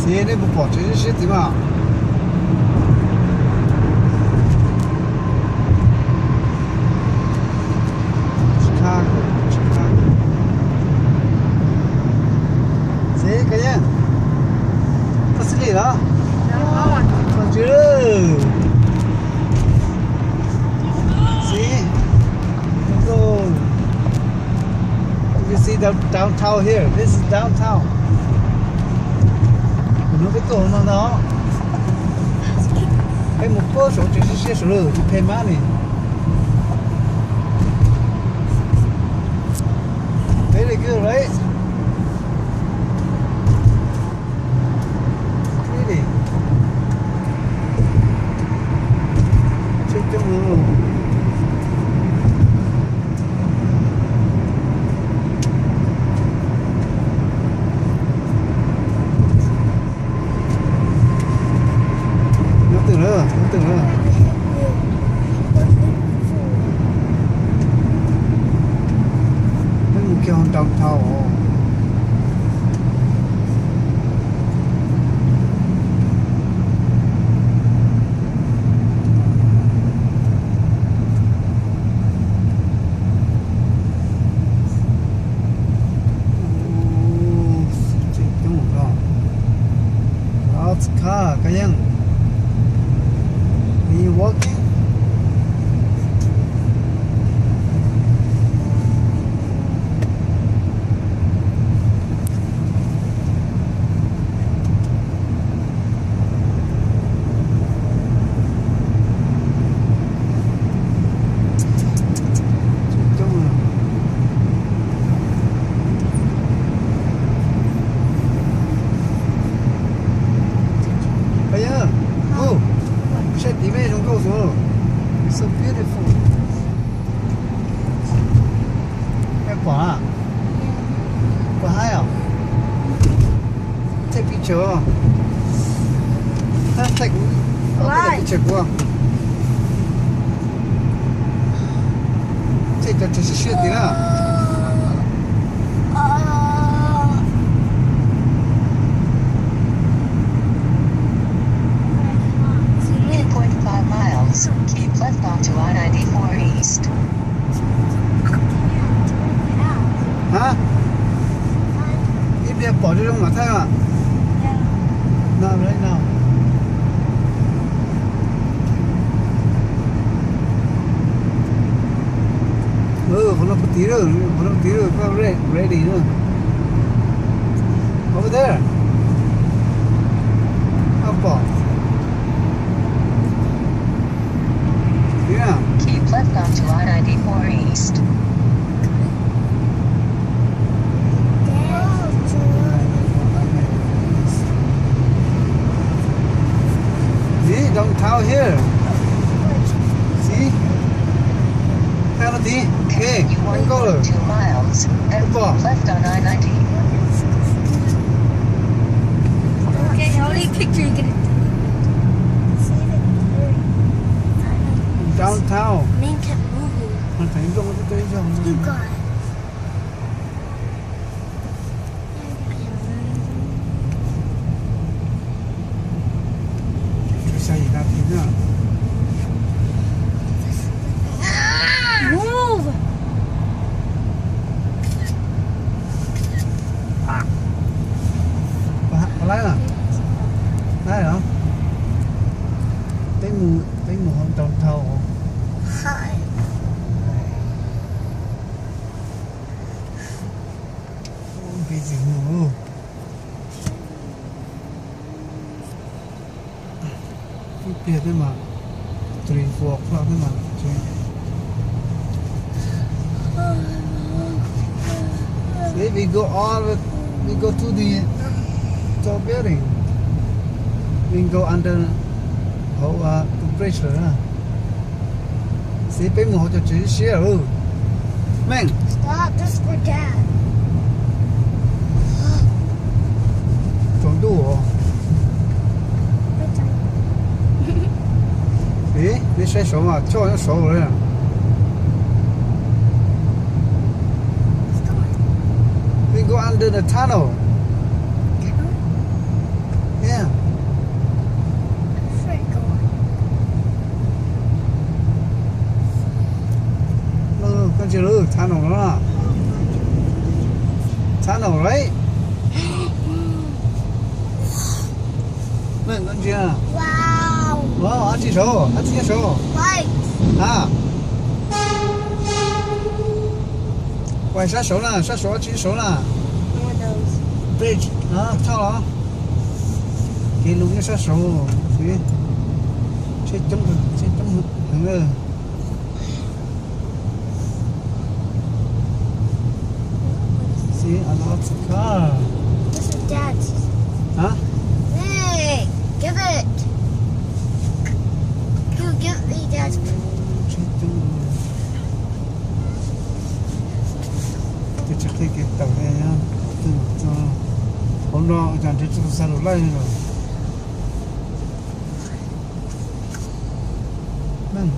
Ces nej puas pom tsev siab siab tid mas? Chicago, Chicago. See, Kayang. Koj xib li los? Koj ntsws lawm. See? Go. You see the downtown here? This is downtown. Kuv hnub peb tuaj no no. Peb mus puag saum tsev siab siab saud lawm, tus phem mab ni. Very good, right? Really? Tsheb coob no. Nyob twg lawm, nyob twg lawm? Peb mus kiag downtown os. Tseem coob os. Lots of car, Kayang. Are you walking? Ub, saib tid mej zoo nkauj xwb. It's so beautiful. Mej pom a? Pom haib os. Take picture. Take, take picture kuv. Take cov tsev siab siab tid na. Two point five miles. Keep left onto I ninety-four East. Hab? Ib pliag pom zoo zoo mas thaij os. Not right now. Qhov no puag tid lawm, qhov no puag tid lawm, koj re-, ready na. Over there. Koj pom. Keep left onto I ninety-four East. See, downtown here. See? Thaij no tid. Ej, peb koj lawm. Koj pom. Okay, only picture you can. Downtown. Main kept moving. Mas thaij nroo twb ib zaug. You guys. Xya yim nas this na. Move. Pab laib na. Laib os. Peb mus, peb mus hauv downtown. Hi. Busy no. Ib pliag thiab mas, three, four o'clock thiab mas. If we go all, we go to the tall building, we go under hauv, uh, the bridge lawm na. Xij peb mus hauv cov tsev siab lawm. Meej. Stop, just go down. Tsaus ntuj os. Ib, peb saib saud mas choj nyob saud lawm. We go under the tunnel. Tunnel no. Tunnel, right? Look, ntsia. Wow, dab tsi saud, dab tsi nyob saud? Hab, pais sab saud na, sab saud dab tsi nyob saud na? Bridge, thauj los. Kev lus nyob sab saud, tsheb coob, tsheb coob heev. See a lot of car. This is Dad's. Huh? Hey, give it. You give me Dad's. Tsheb coob. Twb tsis qhib kev tawm li, twb mus txog hauv no ua cas nrhiav tsis tau xa lus laij li lawm.